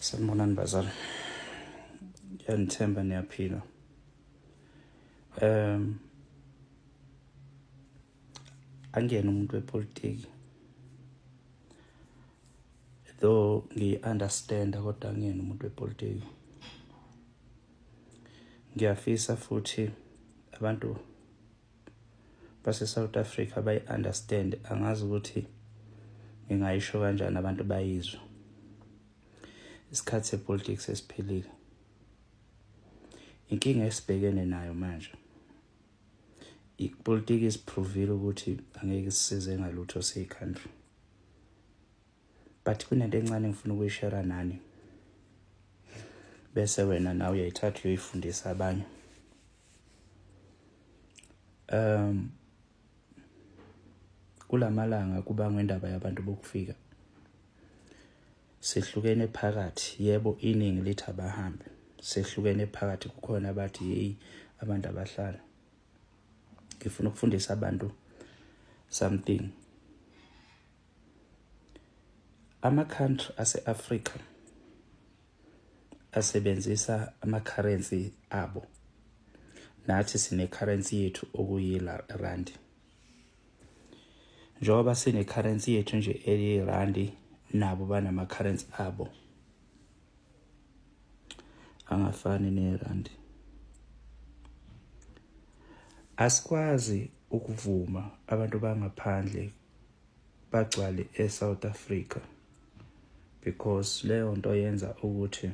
Sanibonani bazali. Ngiyanithemba niyaphila. Angiyena umuntu wepolitiki. Though ngiyi-understand kodwa angiyena umuntu wepolitiki. Ngiyafisa futhi abantu base-South Africa bayi-understand, angazi ukuthi ngingayisho kanjani abantu bayizwe. Isikhathi sepolitics sesiphelile. Inkinga esibhekene nayo manje, ipolitiki isiprovile ukuthi angeke isisize ngalutho siyi-country, but kunento encane engifuna ukuyishare nani, bese wena nawe uyayithatha uyoyifundisa abanye. Kulamalanga kubangwa indaba yabantu bokufika, sehlukene phakathi. Yebo, iningi lithi abahambe, sehlukene phakathi, kukhona abathi hey, abantu abahlala. Ngifuna ukufundisa abantu something. Ama-country ase-Afrika asebenzisa ama-currency abo, nathi sine-currency yethu okuyirandi. Njengoba sine-currency yethu nje eliyirandi, nabo banama-currency abo angafani nerandi. Asikwazi ukuvuma abantu bangaphandle bagcwale eSouth Africa, because leyo nto yenza ukuthi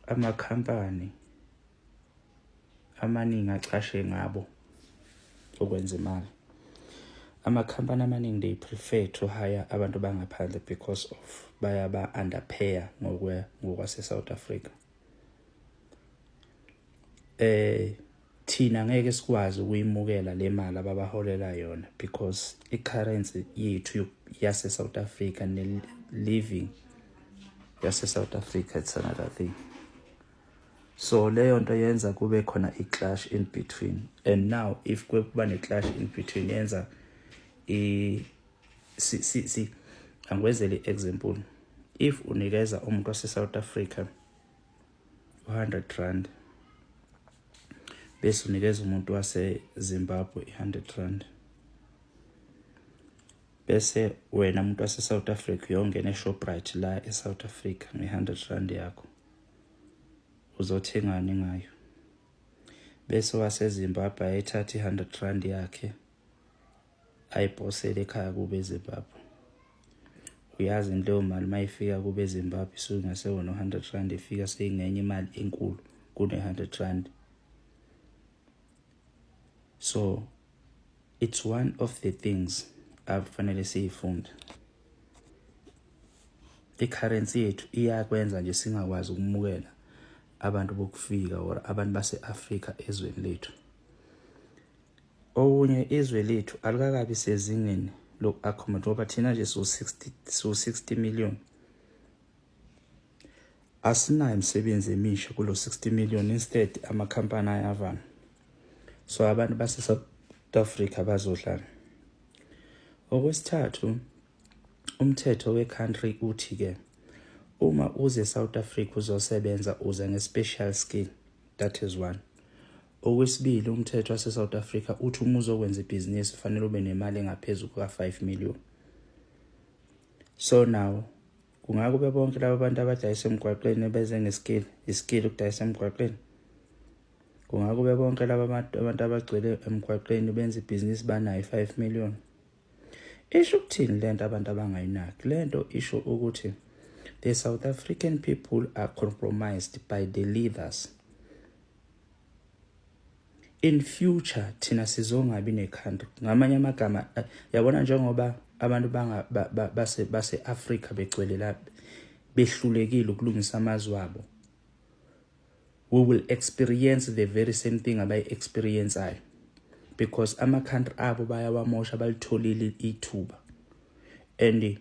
amakhampani amaningi acashe ngabo ukwenza imali. Amakhampani amaningi, they prefer to hire abantu bangaphandle because of bayaba underpay ngokwase South Africa. Thina ngeke sikwazi ukuyimukela le mali ababaholela yona because i-currency yethu yase South Africa ne living yase South Africa, it's another thing. So leyo nto yenza kube khona i-clash in between, and now if kuba ne-clash in between, yenza i si si, si angikwenzele i-example. If unikeza umuntu wase-South Africa u-R100, bese unikeza umuntu wase-Zimbabwe i-R100, bese wena umuntu wase-South Africa uyongena eShoprite la e-South Africa nge-R100 yakho, uzothengani ngayo? Bese waseZimbabwe ayithatha i-R100 yakhe ayiposele ekhaya kube eZimbabwe. Uyazi leyo mali mayifika kube eZimbabwe isuke ingasewona u-R100, ifika seyingenye imali enkulu kune-R100. So it's one of the things afanele siyifunde. I-currency yethu iyakwenza nje singakwazi ukumukela abantu bokufika or abantu base-Afrika ezweni lethu. Okunye, izwe lethu alikakabi sezingeni loku-accommodate, ngoba thina nje so 60 million, asinayo imisebenzi emisha kulo 60 million. Instead amakhampani ayavala, so abantu base-South Africa bazodlala. Okwesithathu, umthetho we-country uthi-ke uma uze South Africa uzosebenza, uza nge-special skill. That is one. Okwesibili, umthetho wase-South Africa uthi uma uzokwenza ibhizinisi kufanele ube nemali engaphezu kuka-5 million. So now kungakube bonke laba bantu abadayisa emgwaqeni beze ngeskill, iskill ukudayisa emgwaqeni? Kungakube bonke laba abantu abagcwele emgwaqeni benza ibhizinisi banayo i-5 million? Isho ukuthini lento abantu abangayinaki? Lento isho ukuthi the South African people are compromised by the leaders. In future thina sizongabi ne-country. Ngamanye amagama, yabona njengoba abantu banga base base Africa begcwele la, behlulekile ukulungisa amazwe abo, we will experience the very same thing abayi-experienceayo, because ama-country abo bayawamosha, balitholile ithuba. And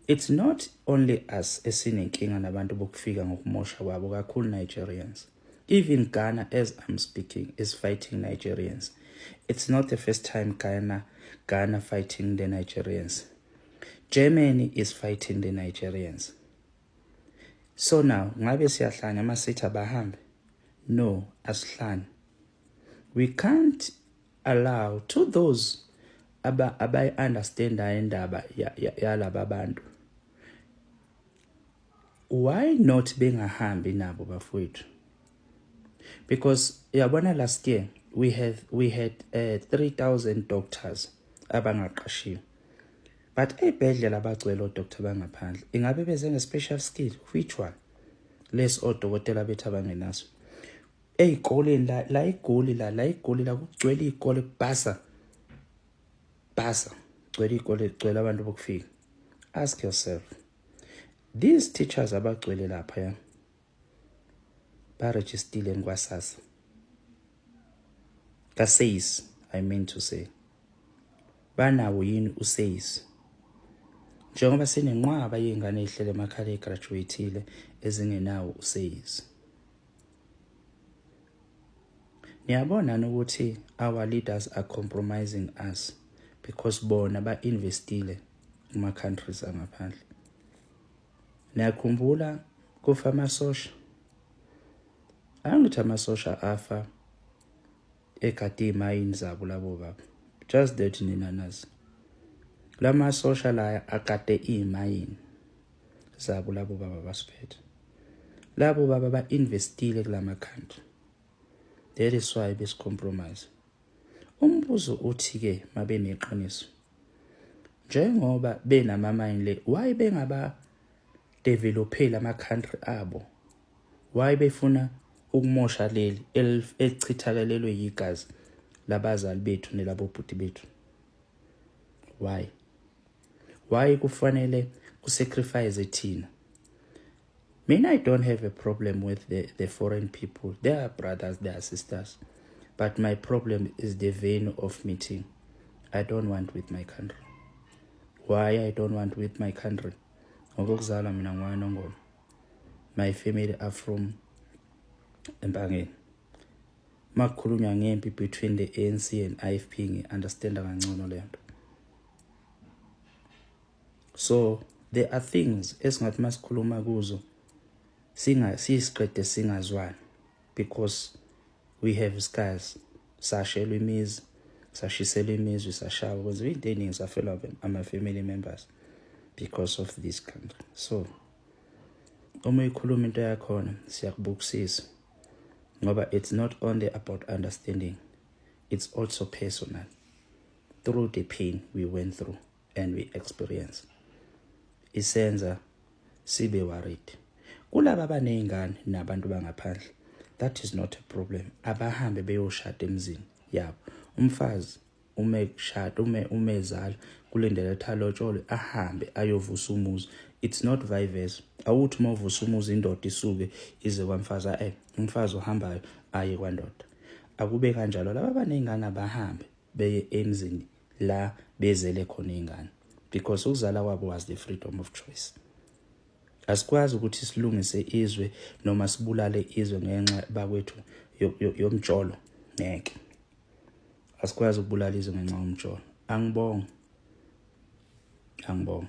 it's not only us esinenkinga nabantu bokufika ngokumosha kwabo kakhulu. Nigerians, even Ghana as I'm speaking is fighting Nigerians. It's not the first time Ghana fighting the Nigerians. Germany is fighting the Nigerians. So now ngabe siyahlanya masithi abahambe? No, asihlanye. We can't allow to those aba abayi-understandayo indaba yalaba bantu, why not bengahambi nabo bafowethu? Because yabona, last year we had 3000 doctors abangaqashiwe, but ey'bhedlela bagcwele odoctor bangaphandle. Ingabe beze nge-special skill? Which one? Les odokotela bethu abangenaso ey'koleni la, la iGoli la, la iGoli la, kugcwele iy'kole, bhasa bhasa, gcwele iy'kole, gcwele abantu bokufika. Ask yourself, these teachers abagcwele lapha ya barejistile kwaSASSA, ka-SACE I mean to say, banawo yini uSACE? Njengoba sinenqwaba yey'ngane ey'hlele emakhaya ey'graduate-ile ezingenawo uSACE. Niyabona ukuthi our leaders are compromising us because bona ba-investile kuma-countries angaphandle. Niyakhumbula kufa amasosha? Angithi amasosha afa egade imayini zabo labo baba. Just that nina nazi lamasosha la agade imayini zabo labo baba basiphethe. Labo baba ba-investile kulama country, that is why besicompromise. Umbuzo uthi-ke, mabe neqiniso, njengoba benamamayini le, why bengaba developheli ama-country abo? Why befuna ukumosha leli elichithakelelwe yigazi labazali bethu nelabobhuti bethu? Why kufanele kusacrifice thina? Mina, I don't have a problem with the foreign people. They are brothers, they are sisters, but my problem is the venue of meeting. I don't want with my country. Why I don't want with my country? Ngokuzalwa mina ngwaNongoma. My family are from eMpangeni. Makukhulunywa ngempi between the ANC and IFP, ngi-understanda kangcono le nto. So there are things esingathi masikhuluma kuzo singa sisiqede singazwani because we have scars. Sashelwa imizi, sashiselwa imizi, sashawa, kwenziwa into eningi, safelwa ama-family members because of this country. So uma uyikhuluma into yakhona, siyakubukisisa ngoba it's not only about understanding, it's also personal through the pain we went through and we experience. Isenza sibe worried kulaba abaney'ngane nabantu bangaphandle. That is not a problem. Abahambe beyoshada emzini yabo. Umfazi uma kushada, uma ezala, kulindele ukuthi alotsholwe, ahambe ayovusa umuzi. It's not vice versa. Awuthi uma uvusa umuzi, indoda isuke ize kwamfazi. Umfazi ohambayo aye kwandoda. Akube kanjalo. Laba abaney'ngane abahambe beye emzini la bezele khona iy'ngane because ukuzala kwabo was the freedom of choice. Asikwazi ukuthi silungise izwe noma sibulale izwe ngenxa bakwethu yomjolo. Ngeke, asikwazi ukubulala izwe ngenxa yomjolo. Angibonga, angibonga.